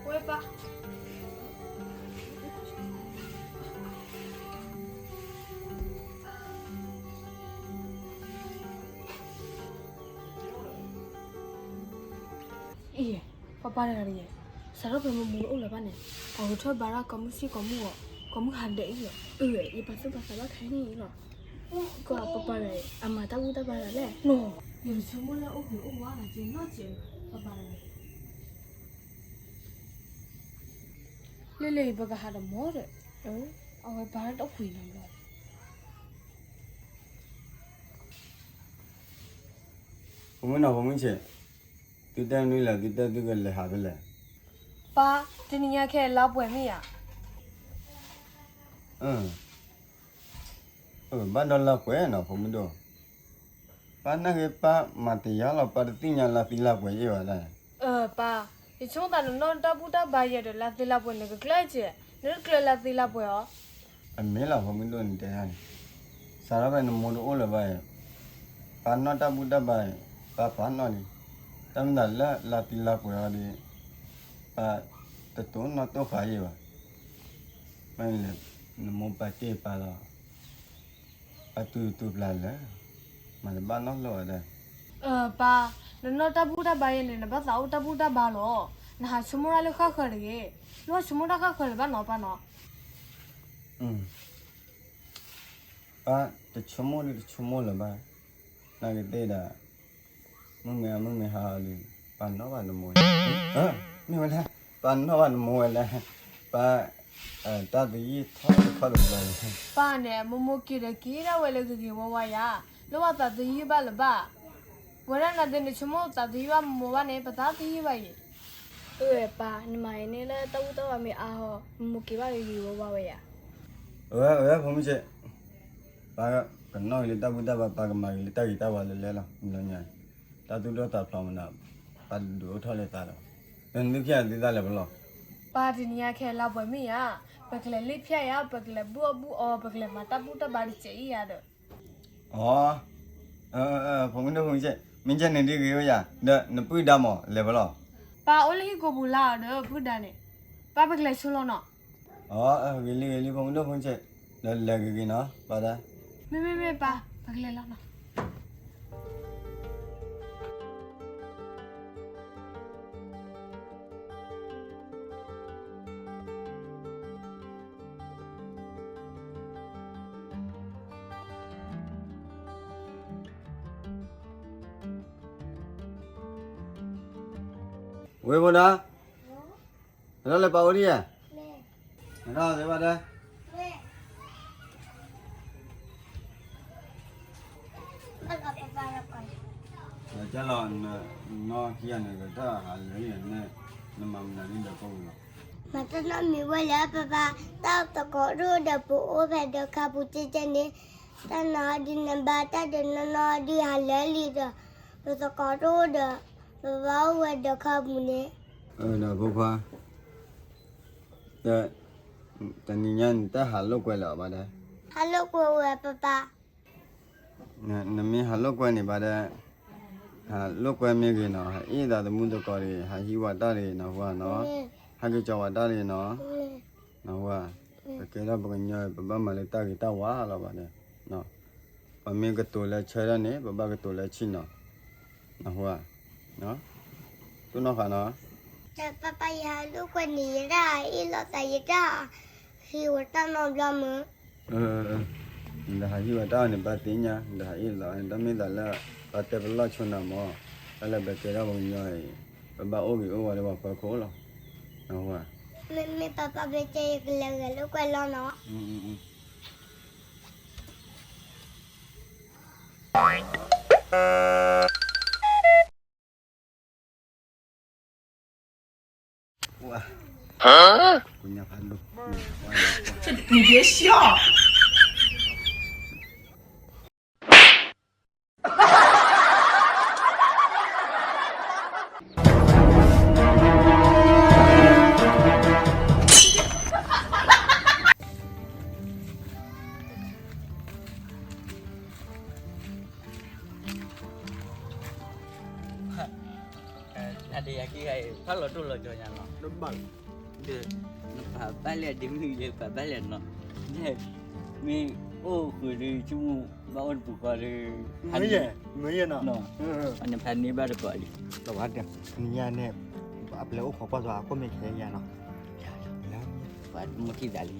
ဝဲပၢ် အံၤ ပၢ်ပၢ်တဂၤတဂ့ၤ, စးထီၣ်ဖဲမ့ၢ်မူတအိၣ်လၢၤဘၣ်န့ၣ်, အဝဲထီၣ်ဘါထီၣ်ကိးမုၢ်ဆ့ၣ်ကိးမုၢ်ဂီၤ, ကိးမုၢ်ဟါဒဲးအံၤလီၤ. အၢ ယပာ်သူၣ်ပာ်သးဘၣ်ခဲအံၤန့ၣ်လီၤ. ကွၢ်ပၢ်ပၢ်တဂၤအံၤ အမၤတၢ်ဘူၣ်တၢ်ဘါတၢ်လဲၣ်နီၤ, ယတဆိကမိၣ်လၢအိၣ်ဂ့ၤအိၣ်ဝါဂ့ၤနီတစဲးဘၣ်, ပၢ်ပၢ်တဂၤအံၤ လၢလၢအံၤ ပကဟးတမီၤဒီး, အဝဲဘါတၢ်တအိၣ်ကွံာ်နီတဘျီ. ဖိမုၣ်နီၤ ဖိမုၣ်ဆံး, သုတဲမနုၤလဲၣ်, သုတဲသုကလဲၤဟးဖဲလဲၣ်. ပၢ်, တနံၤညါခဲလါပှဲၤမ့ၢ်ဧါ. ဘၣ်ဒီးလါပှဲၤနီၤ ဖိမုၣ်ဒိၣ်, ပၢ်နာ်က့ၤပၢ်မၤတယါလီၤ ပၢ်တသ့ၣ်ညါလါသံလါပှဲၤယဲၢ်ဘၣ်ဒၣ်. ပၢ်, ယဆိကမိၣ်သးနနီၢ်တၢ်ဘူၣ်တၢ်ဘါယဲဒီးလါသံလါပှဲၤန့ၣ် ကကျၢၢ်ကဲး, နတကျၢၢ်လါသံလါပှဲၤအီၤ. အမ့ၢ်လီၤ ဖိမုၣ်ဒိၣ်နတဲဟါန့ၣ်, စးထီၣ်ဖဲနမိၢ်တအိၣ်လၢၤဘၣ်အံၤ, ပၢ်နီၢ်တၢ်ဘူၣ်တၢ်ဘါအံၤ, ပၢ်ပာ်နီၣ်လံ, တၢ်မ့ၢ်သးလၢလါသံလါပှဲၤအီၤဒီး, ပၢ်တတိၢ်နီၣ်တိၢ်ဃာ်ယဲၢ်ဘၣ်. မ့ၢ်လဲၣ်, နမိၢ်ပၢ်တ့ၢ်ပၢ်လီၤ, ပၢ်တူၢ်တူၢ်ပျၢ်လၢ, မၤတဘၣ်နီတဘျီဝဲဒၣ်. ပၢ်, နနီၢ်တၢ်ဘူၣ်တၢ်ဘါယဲန့ၣ် နဘၣ်သးအိၣ်တၢ်ဘူၣ်တၢ်ဘါလီၤ. နဟးဆိကမိၣ်တၢ်လၢဃၣ်ဃၢၤတဂ့ၤ, လၢဆိကမိၣ်တၢ်ဃၣ်ဃၢၤလၢၤဘၣ်နီၤ ပၢ်နီၤ. ပၢ်တဆိကမိၣ်ဒုးတဆိကမိၣ်လၢၤဘၣ်, နာ်က့ၤသ့ၣ်ဒၣ်, မုၢ်မ့ၢ်မုၢ်မ့ၢ်ဟါအီၤဒီး, ပၢ်နီၣ်ဘၣ်နမိၢ်, မ့ၢ်ဝဲဒၣ်, ပၢ်နီၣ်ဘၣ်နမိၢ်ဝဲလဲၣ်, ပၢ်, တၢ်သယုၢ်ထီၣ်တခီတဘျီ, ပၢ်န့ၣ် မိၢ်မိၢ်က့ၤဒီးက့ၤဒၣ်ဝဲလၢဂ့ၤဂ့ၤဝါဝါယၤ, လၢပသးသယုၢ်ဘၣ်လၢၤဘၣ်. ဝဲဒၣ်နၤသ့ၣ်နဆိကမိၣ်သးသယုၢ်ဘၣ်မိၢ်မိၢ်ဘၣ်န့ၣ် ပသးသယုၢ်ဘၣ်အံၤ. အၢ ပၢ်, နမၤအံၤန့ၣ်လၢတၢ်ဘူၣ်တၢ်ဘါမ့ၢ်အါဟီ, မိၢ်မိၢ်က့ၤဘၣ်ဂ့ၤဂ့ၤဝါဝါဝဲယၤ. အၢ အၢ ဖိမုၣ်ဆံး, ပၢ်ကနီၣ်က့ၤလၢတၢ်ဘူၣ်တၢ်ဘါ, ပၢ်ကမၤက့ၤလၢတၢ်ဂ့ၤတၢ်ဝါလၢလဲလီၤ, လၢညါ, တၢ်သူၣ်ဒိၣ်သးဖျိးမနုၤ, ပၢ်ဒုးအိၣ်ထီၣ်လၢသးလီၤ. နသုဖၠၣ်သုသးလဲၤဖဲလဲၣ်. ပၢ်တနံၤညါခဲလါပှဲၤမ့ၢ်ဧါ, ပကလဲၤလ့ၣ်ဖၠၣ်ယၤ, ပကလဲၤဘုၣ်အီၣ်ဘုၣ်အီ, ပကလဲၤမၤတၢ်ဘူၣ်တၢ်ဘါတစဲးအံၤယၤဒီး. အီ, ဖိမုၣ်ဒိၣ်ဖိမုၣ်ဆံး, မ့ၢ်ကဲန့ၣ်ဒ်ဂ့ၤဝဲယၤ, ဒီးနပုၢ်ဒါမ့ၢ်လဲၤဖဲလဲၣ်. ပၢ်အိၣ်လၢဟံၣ်ကိာ်ပူၤလါဒီး ပုၢ်ဒါန့ၣ်, ပၢ်ပကလဲၤဆိလီၤနီၤ. အီ, ဂ့ၤလံဂ့ၤလံ ဖိမုၣ်ဒိၣ်ဖိမုၣ်ဆံး, ဒီးလဲၤဂ့ၤဂ့ၤနီၤ ပၢ်ဒီး. မ့မ့မ့ၢ်ပၢ်, ပကလဲၤလီၤနီၤ. ဝ့ၢ်ဖိဒါ, နထီၣ်လၢပၢ်အိၣ်ဒံးဧါ, နထီၣ်သ့ဘၣ်ဒီး. ကလီၤ, နီၢ်ခံဂၤန့ၣ် ကထီၣ်ဟးလၢယၤန့ၣ်, နမၤမနုၤဒ်ဒီးကိးပူၤလီၤ. မၤတၢ်နီတမံၤဝဲလၢပၢ်ပၢ်, တၢ်သကိးတအိၣ်ဒီးပအိၣ်ဖဲဒၢးခါပူၤကဲကဲန့ၣ်, တၢ်နီၢ်ဒုးနဘၣ်တၢ်ဒီးနီၢ်နီၢ်ဒုးဟးလၢလံဒီး, ပသကိးတအိၣ်ဒီး, ပဘၣ်အိၣ်ဝဲဒၢးခါပူၤန့ၣ်. အၢ ဒီးဖိခွါ, တနံၤညါန့ၣ် တၢ်ဟးလိာ်ကွဲလၢၤဘၣ်ဒီး. ဟးလိာ်ကွဲဝဲပၢ်ပၢ်. နမ့ၢ်ဟးလိာ်ကွဲန့ၣ်ဘၣ်ဒီး, ဟးလိာ်ကွဲမ့ၢ်ဂ့ၤနီၤ, ဟးအ့ၣ်သးသမူသကိးတဂ့ၤ, ဟးဟံးဝဲတၢ်တဂ့ၤနီၤ, ဟးက့ၤကၠီၤဝဲတၢ်တဂ့ၤနီၤ, နဝဲ, ပကဲထီၣ်ပှၤကညီအံၤ ပဘၣ်မၤလၢတၢ်ဂ့ၤတၢ်ဝါလီၤဘၣ်ဒီး, ပမ့ၢ်ကတိၤလၢဆၢထၢၣ်န့ၣ် ပဘၣ်ကတိၤလၢဆံၣ်နီၤ, နဝဲ, တိၢ်နီၣ်ဃာ်နီၤ. ပၢ်ပၢ်ယဟးလိာ်ကွဲန့ၣ် ယတၢ်ဟးအ့ၣ်လိာ်သး ယတၢ်ဟးဟံးဝဲတၢ်နီတဘျီမုၢ်. နဟးဟံးဝဲတၢ်အီၤန့ၣ် ပၢ်သ့ၣ်ညါ, နဟးအ့ၣ်လိာ်, တၢ်မ့ၢ်သးလၢ, ပၢ်တဲပလီၢ်ဆိနၤမၢ်, တၢ်လၢပကဲထီၣ်ပှၤကညီအံၤ, ပဘၣ်အိၣ်ဂ့ၤအိၣ်ဝါလၢပှၤဖီခိၣ်လီၤ, နဝဲ. မ့မ့ၢ်ပၢ်ပၢ်မ့ၢ်တဲ ယကလဲၤဂဲၤလိာ်ကွဲလီၤနီၤ. ဒီး နပာ်ဘၣ်လဲၣ်ဒ့မုၣ်ယဲ ပာ်ဘၣ်လဲၣ်နီၤ, မ့ၢ်အိၣ်ဃုာ်ဒီး ဆိကမိၣ်ဘၣ်အိၣ်တပူၤဃီဒီး, မ့ၢ်ယဲ, မ့ၢ်ယဲနီၤ, နဖးန့ၢ်ဘၣ်တကိးလံ, တဝါဒီး နညါန့ၣ် အပျဲၢ်အိၣ်ခိးကွၢ်သွါအခိၣ်မ့ၢ်ခဲယါနီၤ, ပှၤမ့ၢ်ထံၣ်သးလံဒီး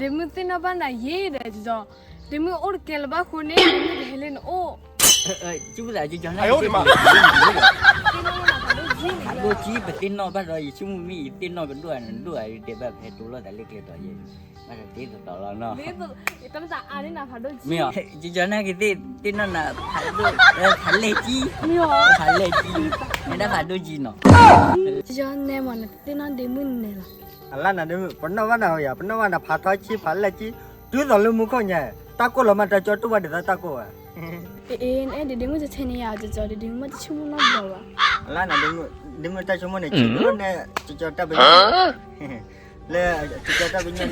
ဒ့မုၣ်သ့ၣ်နီၣ်ဘၣ်နၤယံာ်ဒီး ဒ်သိး ဒ့မုၣ်အိၣ်တကဲလၢၤဘၣ်ဃိန့ၣ် ဒ့မုၣ်ကဟဲလၢနအိၣ်, ကၠူၣ်သးကၠီနီၤ, ဖးဒိၣ်ကၠံ ပသ့ၣ်နီၣ်ဘၣ်ဒီး ယဆိကမိၣ်မ့ၢ်ယသ့ၣ်နီၣ်ကဒိၣ်နဒိၣ်ဧါ ဒဲးဘၣ်ဖဲတိလီၤသးလၢကျဲတီၤယဲ, ဘၣ်ဒီးတ့သတီၤလီၤနီၤ, မ့ၢ် ကၠီနီၤကသ့ၣ်သ့ၣ်နီၣ်နၤဖးဒိၣ်ကၠံ, ဖးလဲၢ်ကၠံ, ဖးလဲၢ်ကၠံ, မ့ၢ်ဒၣ်ဖးဒိၣ်ကၠံနီၤ, ကၠီနဲမးနသ့ၣ်နီၣ်ဒ့မုၣ်နၤလီၤ, အလါနၤဒ့မုၣ် ပနီၣ်ဘၣ်နၤဝဲယၤ ပနီၣ်ဘၣ်နၤဖးထီကၠံ ဖးလဲၢ်ကၠံ, တုၤသိးလၢမူခိၣ်ညါ, တၢ်ကိၢ်လီၤမးတၢ်ကၠီတူၢ်ဘၣ်ဒ်သိးတၢ်ကိၢ်ဝဲ အ့ အဲၣ်ဒ့မုၣ်တဆဲန့ၣ်ယၤ ကၠီကၠီဒ့မုၣ်မ့ၢ်တဆိကမိၣ်နီတဘျီဘၣ်, အလါနၤဒ့မုၣ် ဒ့မုၣ်တၢ်ဆိကမိၣ်န့ၣ် ကၠီဒိၣ်န့ၣ် ကၠီကၠီတၢ်ပညိၣ်, လၢကၠီကၠီတၢ်ပညိၣ်န့ၣ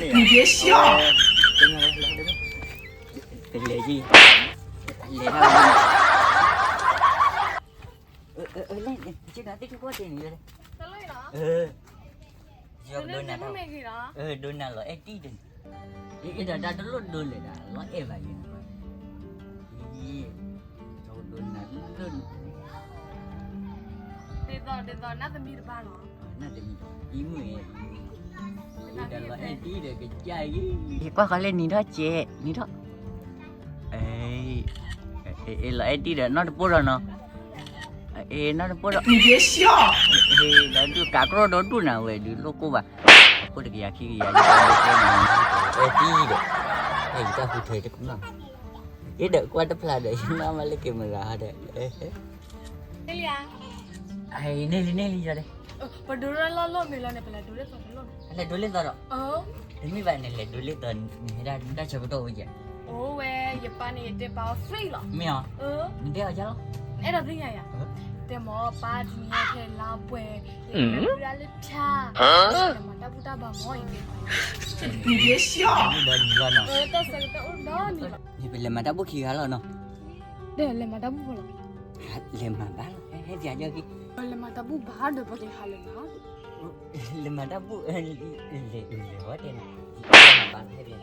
်ယၤ, ကလဲၤယံၤ, လဲၤထီၣ်, လဲၤ, ဒိနၤလီၤအဲၣ်တံၢ်ဒီး, ဒိနၤလီၤအဲၣ်ဘၣ်ယၤ, ဒ်သိး ဒ်သိး နသမံသပၢ်လီၤ, နသမံ, လီၤအဲၣ်တံၢ်ဒီးကစၢ်အံၤ, ယကွၢ်ဃီလၢနံၤထီၣ်ကဲး နံၤထီၣ်, လီၤအဲၣ်တံၢ်ဒီးနီၢ်တပိၢ်ဒီးနီၤ, နီၢ်တပိၢ်ဒီး, ဒီးဒုးကးကြီဒီးဒူၣ်နၤဝဲဒုးလိၣ်ကိၢ်ဘၣ်, အခိၣ်တကယၤခံကယၤ, အဲၣ်တံၢ်ဒီး, အဲၣ်ယတၢ်ဟူးထဲတကနီၣ်, ယဒီးကွၢ်တဖျါဒီး ယနီၢ်မးလၢက့ၤမရၤဒီး န့ၢ်လံ, န့ၢ်လံယၤဒီး, ပဒိလၢလီၢ်လီၢ်မ့ၢ်လီၤန့ၣ် ပလဲၤဒိလၢသီတလီၢ်, လဲၤဒိလၢသီဒီး, တမ့ၢ်ဘၣ်န့ၣ် လဲၤဒိလၢသီန့ၣ် ဟဲဒၣ်တၢ်ဆၢကတီၢ်ဝဲယဲ, အိၣ်ဝဲ ယပၢ်န့ၣ် ယတဲပာ်အီၤသ့လီၤ, မ့ၢ်အီၤ, နတဲအီၤကၢ်လီၤ, အဲၣ်ဒိးသ့ၣ်ညါယၤ, တဲမ့ၢ်ပၢ်တနံၤညါထဲလါပှဲၤ, ယကလဲၤဒၣ်လၢဖၠါ, လဲၤမၤတၢ်ဘူၣ်တၢ်ဘါမ့ၢ်အံၤ, တၢ်ဆၢကတီၢ်အိၣ်ဒီနံၤလီၤနီၤ, ပလဲၤမၤတၢ်ဘူၣ်ခံဂၤလီၤနီၤ, လဲၤမၤတၢ်ဘူၣ်ဖိလီၤ လဲၤမၤဘၣ်လီၤ, ဟဲသံယက့ၤ, လဲၤမၤတၢ်ဘူၣ်ဘၣ်ဒီးပကလဲၤဟးလၢၤဘၣ်, လဲၤမၤတၢ်ဘူၣ်, လဲၤဝဲတဲန့ၣ်, မၤဘၣ်ဟဲသံ,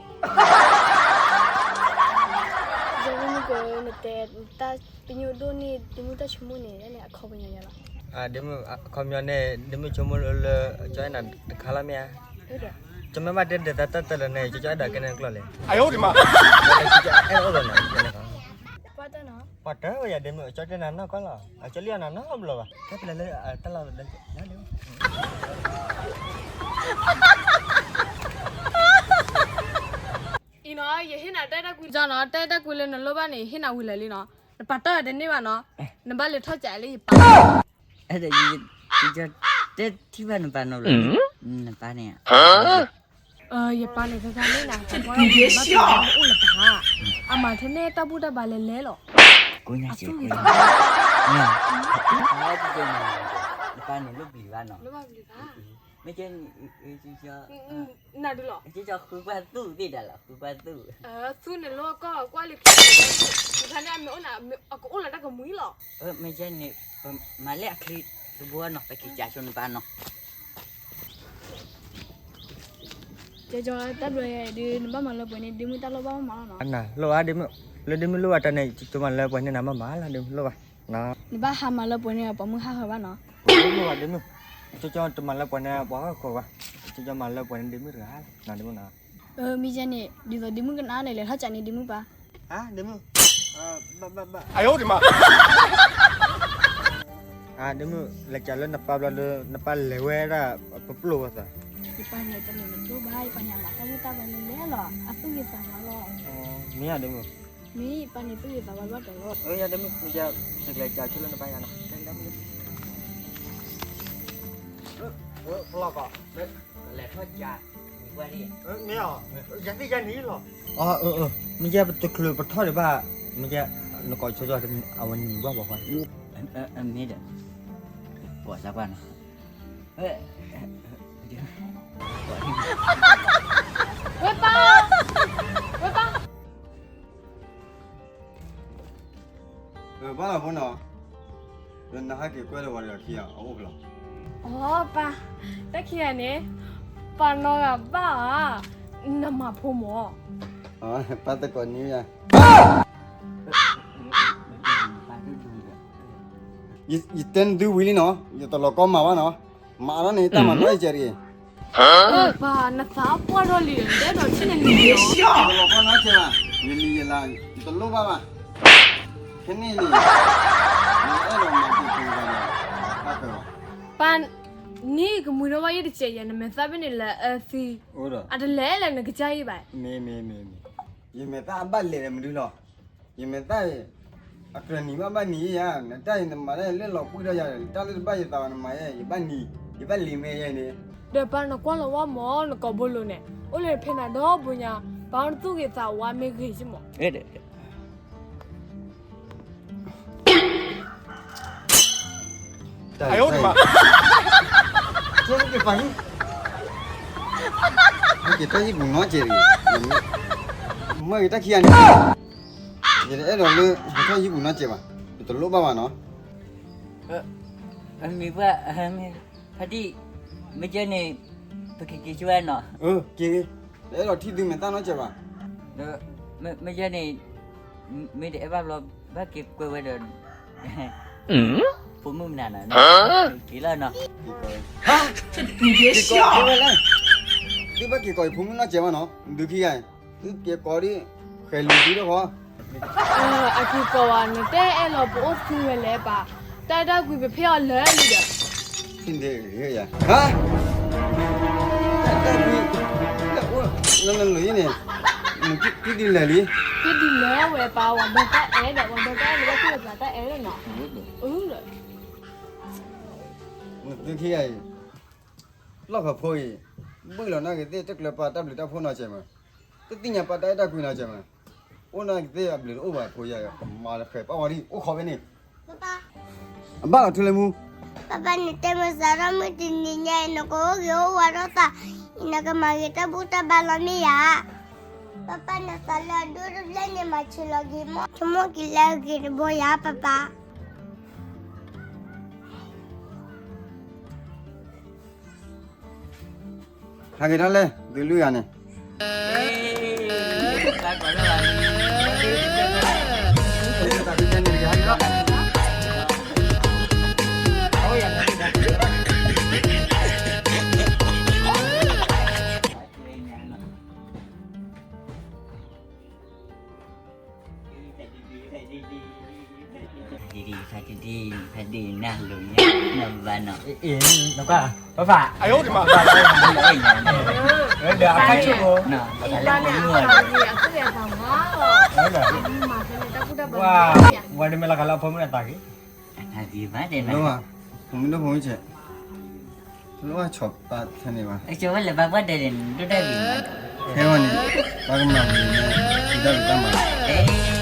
ယမုၢ်ကနတဲ, တၢ်ပညိၣ်ဒိၣ်န့ၢ် ဒ့မုၢ်တၢ်ဆိကမိၣ်န့ၣ် အခီပညီယၤလီၤ, ဒ့မုၢ်အခီပညီန့ၣ် ဒ့မုၢ်ဆိကမိၣ်လၢ ကၠီအဲၣ်နၤတခါလီၤမ့ၢ်ဧါ, ကၠီမ့ၢ်ဘၣ်တဲဒီးတၢ်တၢ်တၢ်လၢန့ၣ် ကၠီအဲၣ်ဒိးကဲန့ၣ်ကျီၢ်လဲၣ်, အဲၣ်ဒိးန့ၣ်, ပှၤတၢ်ဝဲယၤဒ့မုၢ် ကၠီတဲနၤနီၢ်ကီၢ်လီၤ, ကၠီလံအီၤနၤနီတဘျီဘၣ်, ကဲပျဲလၢတၢ်လီၢ်, အံၤနီၤ ယဟ့ၣ်နၤတၢ်အဲၣ်တၢ်ကွံ, ကၠီနီၤ တၢ်အဲၣ်တၢ်ကွံလၢနလိၣ်ဘၣ်န့ၣ် ဟ့ၣ်နၤဝံၤလၢာ်လံနီၤ, နပာ်တၢ်တန့ၢ်ဘၣ်နီၤ, နဘၣ်လဲၤထီၣ်ကးလၢယပၢ်, အဲၣ်ဒိး, တဲထံၣ်ဘၣ်နပၢ်နီတဘျီ, နပၢ်န့ၣ် ယပၢ်န့ၣ် သၢသၢမ့ၢ်နၤ, အိၣ်လၢၤဘၣ်, အမၤထဲန့ၣ်တၢ်ဘူၣ်တၢ်ဘါလဲၤလဲၤလီၤ, အသူၣ်ဂ့ၤသး, နပၢ်န့ၣ်လိၣ်ပျံၤဘၣ်နီၤ, မ့ၢ်ကဲ, နဒုလီၤ, ဃုကွၢ်သူၣ်သ့ၣ်တၢ်လီၤ, ဃုကွၢ်သူၣ်, သူၣ်န့ၣ်လီၤကီၢ်ကွၢ်လံ, ခါန့ၣ်အမ့ၢ်အိၣ်နၤ, အကအိၣ်လီၤတၢ်ကမှံလီၤ, မ့ၢ်ကဲန့ၣ်, မၤလၢအချ့တဘိနီၤ ပက့ၤကးဆိနပၢ်နီၤ ကၠီ တၢ်ဘျီယဲဒုး နဘၣ်မၤလၢပှဲၤန့ၣ် ဒ့မုၣ်တၢ်လိၣ်ဘၣ်မၤလီၤနီၤ. နလိၣ်ဧါဒ့မုၣ်, လၢဒ့မုၣ်လိၣ်ဘၣ်တၢ်န့ၣ် ကၠီမၤလၢပှဲၤန့ၣ် နမ့ၢ်မၤလီၤ ဒ့မုၣ်လိၣ်ဘၣ်. နဘၣ်ဟးမၤလၢပှဲၤန့ၣ် ပှၤမုၢ်ဟးဃၢၤဘၣ်နီၤ. လိၣ်ဘၣ်ဒ့မုၣ်, ကၠီတမၤလၢပှဲၤန့ၣ် ပှၤဟးဃၢၤဘၣ်. ကၠီမၤလၢပှဲၤန့ၣ် ဒ့မုၣ်တဂၤလီၤ ဒ့မုၣ်နီၤ. မ့ၢ်ယဲန့ၣ် ဒ်သိးဒ့မုၣ်ကနၣ်န့ၣ် လဲၤထီၣ်ကးန့ၣ်ဒ့မုၣ်ပၢ်. ဒ့မုၣ်, ဘၣ်ဘၣ်ဘၣ်, ဒ့မုၣ်, လဲၤကးလၢနပၢ်ဘျီဒီး နပၢ်လဲၤဝဲဒၣ်ပျိၢ်ဝဲသး. ယပၢ်န့ၣ်တလဲၤနပျိၢ်ဘၣ်, ယပၢ်န့ၣ်အမၤတၢ်ဘူၣ်တၢ်ဘါလဲၤလဲၤလီၤ, အသူၣ်ဂ့ၤသးဝါလီၤ. မ့ၢ်ယဒ့မုၣ်, မ့ၢ်ယပၢ်န့ၣ်သူၣ်ဂ့ၤသးဝါဘၣ်တလီၤ. ယဒ့မုၣ်, မ့ၢ်ယဲ, တကလဲၤကးဆိလၢနပၢ်ယၤနီၤ. ဖျီၣ်ကီး, လဲၤထီၣ်ကး, မ့ၢ်အီၤ, ယသ့ၣ်ယဲန့ၣ်လီၤ. မ့ၢ်ယဲပတချုးပထီၣ်ဒံးဘၣ်, မ့ၢ်ယဲ, နကိးဆိဆိ အဝဲနံၤဘၣ်ပှၤဃီ, မ့ၢ်ဒီး, ကိးစၢ်ကွၢ်နီၤ. ဝဲပၢ်, ဝဲပၢ်, ဘၣ်လီၤဖိနီၤ, ဒီးနဟဲက့ၤကွဲလၢဝဲဒီးခံဂၤအအိၣ်ဖဲလဲၣ်. အိ ပၢ်, တၢ်ခံဂၤန့ၣ် ပၢ်နီၢ်ဂၤဘၣ်ဧါ, နမၤဖိမၢ်. ပၢ်သကိးန့ၣ်ယၤ, ယတဲနသုဝံၤလံနီၤ, ယတလီၤကီမၤဘၣ်နီၤ, မၤအါထီၣ်န့ၣ် တၢ်မၤနီၢ်ယကဲးတဂ့ၤ. ပၢ်, နသးပှၢ်ထီၣ်လံ, နတအဲၣ်ဒိးထံၣ်နလံၤလီၤ. ယတလီၤကီနီတစဲးဘၣ်, ယလံၤယလၤ ယတလိၣ်ဘၣ်ဘၣ်, ခဲန့ၣ်လံ, ယအဲၣ်ဒိးမၤတပူၤဘၣ်ဒီး တၢ်ကၢၤဘၣ်. ပၢ်, နံၣ်ကမှံထီၣ်ဘၣ်ယဲၢ်တစဲးယဲၢ်, နမဲာ်သၣ်ဖဲန့ၣ်လၢအၢသံ, အတလဲၤလၢနကစၢ်အံၤဘၣ်. မ့ၢ်, မ့ၢ်, မ့ၢ်, မ့ၢ်, ယမဲာ်သၣ်အဘၣ်လဲၤဒီးမနုၤလီၤ. ယမဲာ်သၣ်အံၤ အကြၢးနံၤဘၣ်ဘၣ်နံၤယါ, နတၢ်အံၤနမၤတၢ်လၢလီၤကွံာ်ဒီးယၤ, တၢ်လၢတဘၣ်ယသးဘၣ်နမၤယဲ, ယဘၣ်နံၤ, ယဘၣ်လံၤမဲာ်ယဲန့ၣ်. ဒီးပၢ်နကွၢ်လီၤဝဲမၢ် နကိာ်ဘိလိၤန့ၣ်, အိၣ်လၢဖဲနၤဒီဘိညါ, ပၢ်အိၣ်နသူၣ်ဂ့ၤသးဝါမ့ၢ်ဂ့ၤက့မၢ်. တၢ်အံၤ, က့ၤပာ်လံ, က့ၤတၢ်ဟံၣ်ပူၤနီတစဲးတဂ့ၤ, မ့ၢ်ဂ့ၤတၢ်ခံဂၤန့ၣ်, ယတအဲၣ်ဒိးလၢ ဟဲထီၣ်ဟံၣ်ပူၤနီတစဲးဘၣ်, ယတလိၣ်ဘၣ်ဘၣ်နီၤ. မ့ၢ်ပှၢ်, ဖါတံၢ်, မ့ၢ်ကဲန့ၣ်, ပကက့ၤကၢဝဲနီၤ. က့ၤ, တအဲၣ်ဒိးထံၣ်သုမဲာ်သၣ်နီတစဲးဘၣ်. မ့ၢ်ကဲန့ၣ်, မ့ၢ်တအဲၣ်ဘၣ်ဘျီ, ဘၣ်က့ၤကွဲဝဲဒီး ဖိမုၣ်မနုၤနီၤ, က့ၤလီၤနီၤ. သုဘၣ်က့ၤကိးယဖိမုၣ်နီတစဲးဘၣ်နီၤ, ဒုးခံဂၤ, သုက့ၤကိးဒ်, ဃဲၤလံၤဒုးဒီးဃီ. အက့ၤကိးဘၣ်, နတအဲၣ်လီၤပအိၣ်သံဝဲလဲၣ်ပၢ်, တၢ်အဲၣ်တၢ်ကွံပဖဲအီၤလၢာ်လံဒီး. ဟါ, တၢ်အဲၣ်တၢ်ကွံ, လၢအိၣ်, လၢလၢလၢအံၤန့ၣ်, နက့ၤဒ်လဲၣ်လံ. က့ၤဒ်လဲၣ်ဝဲပၢ်, ဝဲဒီးတၢ်အဲၣ်ဒီး ဝဲဒီးတၢ်အဲၣ်ဒီးဝဲခိၣ်သးတၢ်အဲၣ်လီၤနီၤ. သုခံဂၤအံၤ, လီၢ်ခီဖိအံၤ, ဘှံးလီၤနာ်က့ၤသ့ၣ် တကျၢၤပာ်တၢ်ဘျုးတၢ်ဖှိၣ်နီတစဲးမး, တသ့ၣ်ညါပာ်တၢ်အဲၣ်တၢ်ကွံနီတစဲးမး, အိၣ်နာ်က့ၤသ့ၣ်အဘျုးတအိၣ်ဘၣ်ဖိယၤ, မၤလၢဃဲၤပာ်ဝဲဒ် အိၣ်ခိးဖဲန့ၣ်. အဘၣ်လီၤထူလၢမူ. ပၢ်ပၢ် နတဲမုၢ်ဆါထီၣ်မုၢ်တနံၤညါအံၤ နကအိၣ်ဂ့ၤအိၣ်ဝါထီၣ်သး, နကမၤဂ့ၤတၢ်ဘူၣ်တၢ်ဘါလီၤမ့ၢ်ဧါ. ပၢ်ပၢ် နသးလၢအဒိၣ်တဘျဲၣ်န့ၣ် မၤဆံးလီၤက့ၤမး, ဆိကမိၣ်က့ၤလၢအဂ့ၤတဘိယၤ ပၢ်ပၢ်. ဟးက့ၤထီၣ်လဲၣ် သုလွံၢ်ဂၤန့ၣ်. ဖဲဒံး ဖဲဒံး ဖဲဒံး နၢ်လိၤညါ နဘၣ်နီၤ. အ့ၣ် နကွၢ် ပဖး ဒီးအခါဆူၣ်ဖိ ပှၤတမ့ၢ်လီၤဃာ်လၢအဖိမုၣ်အသးဂ့ၤ, တလိၣ်ဘၣ်ဆီၣ်ပာ်ထဲန့ၣ်ဘၣ်, ထဲဝဲန့ၣ် ပကမၤဝံၤန့ၣ် တၢ်တၢ်မၤ,